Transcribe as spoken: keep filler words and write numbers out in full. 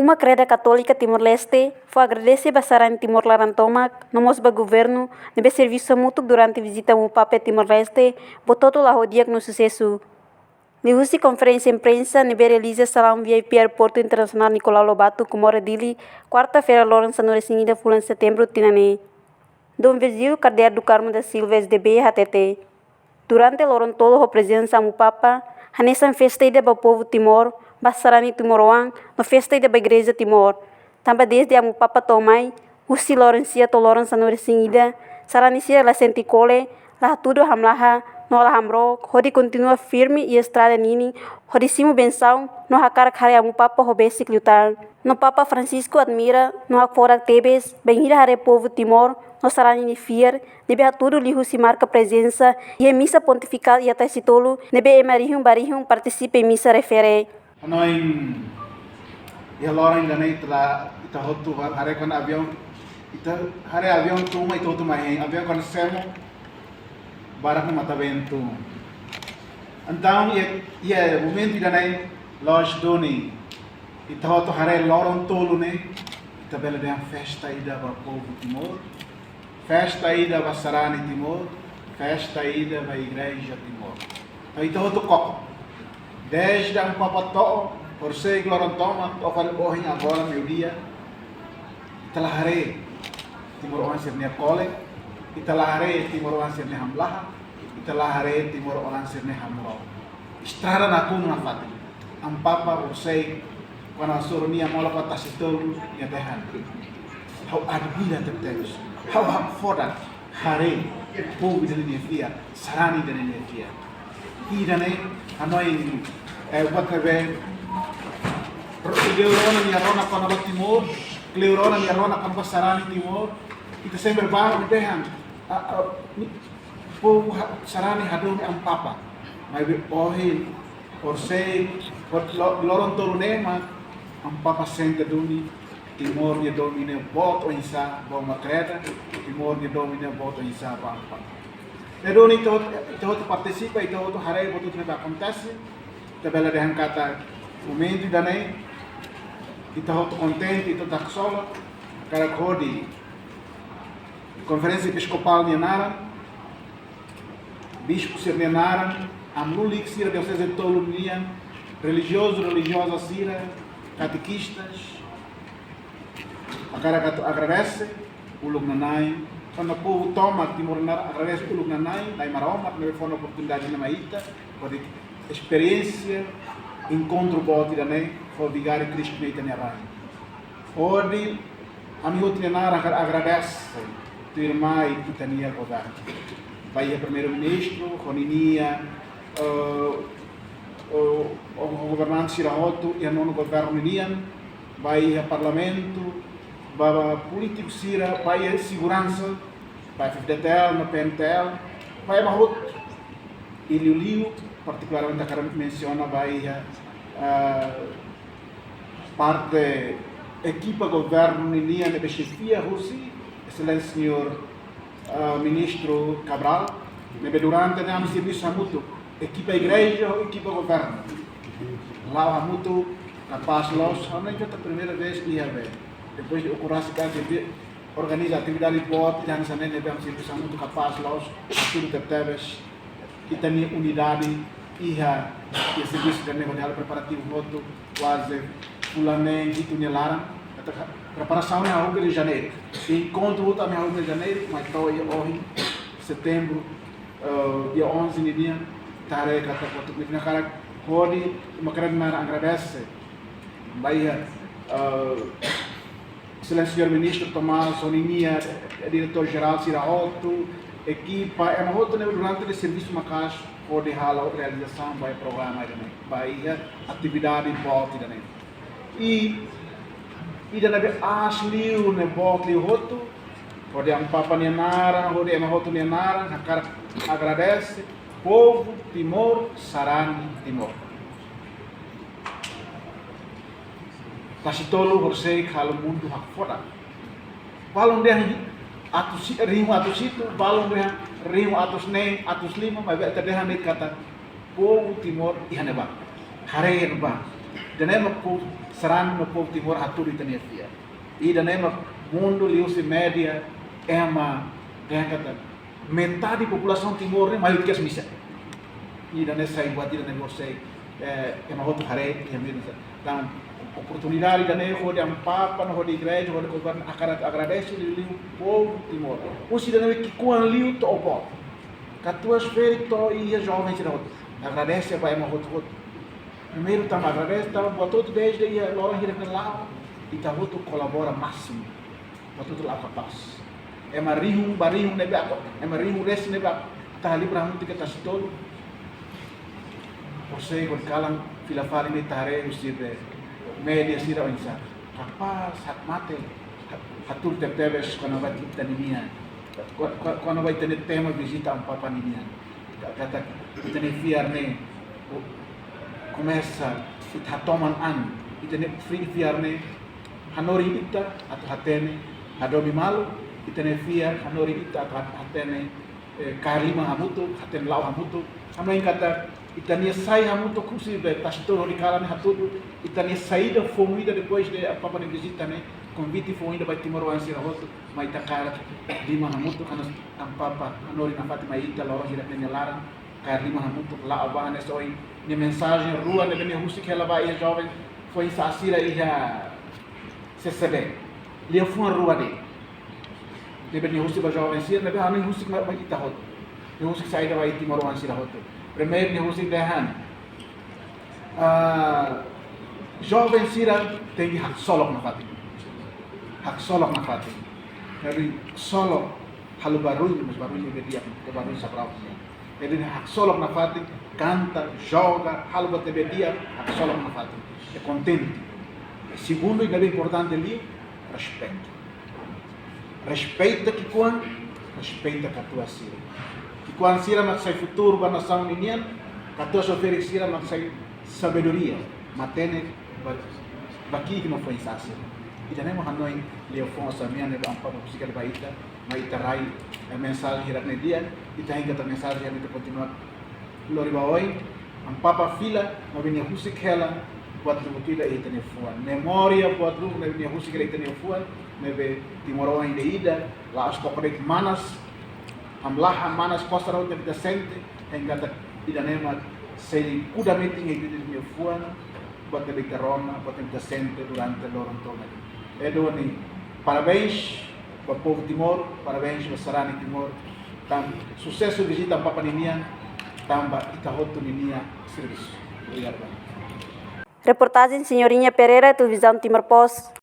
Uma Kreda Katólika Timor-Leste fó agradese ba sarani Timor laran tomak, no mós ba governu ne'ebé servisu hamutuk durante vizita Amu Papa iha Timor-Leste, buat hotu la'o di'ak no susesu. Liuhusi konferénsia imprensa ne'ebé realiza salaun V I P Aeroportu Internasionál Nicolau Lobato, Comoro, Dili, kuarta-feira, loron sanulu-resin-ida fulan Setembru tinan ne'e, Dom Virgílio Cardeal do Carmo da Silva, S D B, hatete: durante loron tolu ho prezensa Amu Papa, hanesan festa ida ba povu Timor, ba sarani timoroan, no festa ida ba Igreja Timor. Tanba dezde Amu Papa to'o mai, husi loron sia to'o loron sanulu-resin-ida, sarani sira la sente kole, la hatudu hamlaha, no la hamrook, hodi kontinua firme iha estrada ninin, hodi simu bensaun, no hakarak haree Amu Papa ho besik liután. No Papa Francisco admira no hakfodak tebes bainhira haree povu Timor no sarani nia fiar ne'ebé hatudu liuhusi marka prezensa iha misa pontifikál iha Tasitolu, ne'ebé ema rihun ba rihun partisipa iha misa refere. Hanoin, iha loron ida-ne'e ita la, ita hotu haree kuandu aviaun, ita haree aviaun tun mai, ita hotu mai hein, aviaun kuandu semo, barak no mata-bentu. Entaun, iha, iha momentu ida-ne'e, loos duni, ita hotu haree loron tolu ne'e, ita bele dehan festa ida ba povu Timor, festa ida ba sarani Timor, festa ida ba Igreja Timor. Entaun, ita hotu koko. Dezde Amu Papa to'o, horisehik loron tomak, to'o fali ohin agora, meiudia, ita la haree timoroan sira-nia kole, ita la haree timoroan sira-nia hamlaha, ita la haree timoroan sira-nia hamrook. Estrada nakonu nafatin. Amu Papa horisehik, kuandu hasoru nia mola ba Tasitolu, nia dehan: ha'u admira tebetebes. Ha'u hakfodak haree povu ida-ne'e nia fiar, sarani ida-ne'e nia fiar. Ida-ne'e, hanoin, eh, buat ne'ebé, kleur ona nia rona kona-ba Timor, kleur ona nia rona kona-ba sarani Timor. Ita sempre bá no dehan, ah, ah, ni-, povu ha-, sarani hadomi Amu Papa. Maibé ohin, horisehik, hot-, lo-, loron tolu ne'e mak Amu Papa sente duni Timor nia domin ne'e boot oinsá ba Uma Kreda, Timor nia domin ne'e boot oinsá ba Amu Papa. Ne'e duni ita hotu, ita hotu partisipa, ita hotu haree buat hotu ne'ebé akontese, ita bele dehan katak momentu ida-ne'e, ita hotu kontente, ita hotu haksolok, hakarak hodi Konferénsia Episkopál nia naran, bispu sira-nia naran, amu-lulik sira dioseze tolu nian, relijiozu, relijioza sira, katekistas, hakarak atu agradese uluk nanain, tanba povu tomak Timor nia naran agradese uluk nanain, Na'i Maromak ne'ebé fó ona oportunidade ne'e mai ita, hodi esperiénsia enkontru boot ida-ne'e ho Vigáriu Kristu ne'e ita-nia rain. Hodi ami hotu nia naran hakarak agradese tuirmai ita-nia governu. Ba iha Primeiru-Ministru, ho ninia, eh, eh, ho governante sira hotu, iha nonu governu nian, ba iha Parlamentu, ba, ba polítiku sira, ba iha seguransa, ba F-FDTL, no P-MTL, ba ema hotu. I liuliu, partikularmente hakarak mensiona ba iha, eh, parte ekipa governu ninian ne'ebé xefia husi Exelénsia Señór, eh, Ministru Cabral, ne'ebé durante ne'e ami servisu hamutuk, ekipa igreja ho ekipa governu. La'o hamutuk, kapás loos, ha'u hanoin katak primeira vez iha be. Depois de okurasi kasi de organiza atividade boot, hanesan ne'e ne'ebé ami servisu hamutuk kapás loos, hatudu tebetebes ita-nia unidade iha, iha servisu ida-ne'e hodi halo preparativu hotu, kuaze fulan neen hitu nia laran. Katak preparasaun ne'e hahú iha Janeiru. Enkontru hotu ami hahú iha Janeiru, mai to'o iha ohin, Setembru, eh, dia onze ninian, ita haree katak hotu, nia hakarak hodi, Uma Kreda nia naran agradese ba iha, eh, Exelénsia Señór Ministru Tomás, ho ninia, eh, Diretór-Jerál sira hotu, ekipa, ema hotu ne'ebé durante ne'e servisu maka'as hodi halo realizasaun ba iha programa ida-ne'e, ba iha atividade boot ida-ne'e. I ida ne'ebé aas liu ne'e boot liu hotu, hodi Amu Papa nia naran, hodi ema hotu nia naran, hakarak agradese povu Timor, sarani Timor. Tasitolu horisehik halo mundu hakfodak. Balun dehan atus i-, rihun atus hitu, balun dehan rihun atus neen, atus lima, maibé ita dehan de'it katak povu Timor iha ne'ebá. Haree ne'ebá. Ida-ne'e mak povu sarani no povu Timor hatudu ita-nia fiar. Ida-ne'e mak mundu liuhusi média ema dehan katak metade populasaun Timor ne'e mai husi misa. Ida-ne'e sai buat ida-ne'e bosei, eh, ema hotu haree, iha misa. Entaun oportunidade ida-ne'e hodi Amu Papa, no hodi igreja, hodi governu hakarak agradese liuliu povu Timor. Husi ida-ne'e ki'ikoan liu to'o opo. Katuas ferik to'o iha joven sira hotu. Agradese ba ema hotu-hotu. Primeiru tanba agradese, tanba buat hotu desde iha loron hirak ne'e la'o, ita hotu kolabora másimu. Buat hotu la'o kapás. Ema rihun ba rihun ne'ebé ako, ema rihun resin ne'ebé ako, ita halibur hamutuk iha Tasitolu. Horiseik hodi kalan fila fali ne'e ita haree husi be média sira oinsá. Kapás, hakmatek, hatuur tebetebes kona-ba ita ninian. Ko-, ko-, kona-ba ita-nia tema vizita Amu Papa ninian. Ka-, katak ita-nia fiar ne'e, o, komesa, ita hatoman an, ita-nia fri-, fiar ne'e, hanorin ita atu hatene hadomi malu, ita-nia fiar hanorin ita atu hat-, hatene, eh, kaer liman hamutuk, hatene la'o hamutuk. Hanoin katak ita-nia sai hamutuk husi be Tasitolu hodi kalan ne'e hatudu, ita-nia saida foun ida depois de Amu Papa nia vizita ne'e, konvite foun ida ba timoroan sira hotu, mai ita kaer liman hamutuk, hanesan Amu Papa hanorin nafatin mai ita loron hirak ne'e nia laran, kaer liman hamutuk, la'o ba hanesan ohin nia mensajen rua ne'ebé nia husik hela ba iha joven foin-sa'e sira iha C C D. Liafuan rua de'it ne'ebé nia husik ba joven sira, ne'ebé hanoin husik ba, ba ita hotu. Nia husik saida ba iha timoroan sira hotu. Primeiru nia husik dehan, ah, joven sira tenke haksolok nafatin. Haksolok nafatin. Jadi, solok halo barullu, mas barullu ne'ebé di'ak, barullu sabraut nian. Jadi, haksolok nafatin, kanta, joga, halo buat ne'ebé di'ak, haksolok nafatin. I kontente. I segundu, i ne'ebé importante liu, respeitu. Respeita ki'ikoan, respeita katuas sira. Ki'ikoan sira mak sai futuru ba nasaun ninian, katuas sira mak sai sabedoria, matenek ba, ba ki'ik no foin-sa'e sira. Ida-ne'e mak hanoin liafuan osan-mean ne'ebé Amu Papa husik hela ba ita, mai ita rai, eh, mensajen hirak ne'e di'ak, ita hein katak mensajen hirak ne'e ita kontinua lori ba oin, Amu Papa fila, maibé nia husik hela buat lubuk ida iha ita-nia fuan. Memória buat lubuk ne'ebé nia husik hela iha ita-nia fuan, ne'ebé timoroan ida-idak, la'ós koko de'it manas, hamlaha manas, kosar hotu ita sente, hein katak ida-ne'e mak sei kuda metin iha ita-nia fuan, buat ne'ebé ita rona, buat ne'ebé ita sente durante loron tomak. Entaun, parabéns ba povu Timor, parabéns ba sarani Timor. Tan susesu vizita Amu Papa ninian, tanba ita hotu ninia servisu. Obrigadu. Reportajen Senhorinha Pereira, Televizaun Timor Post.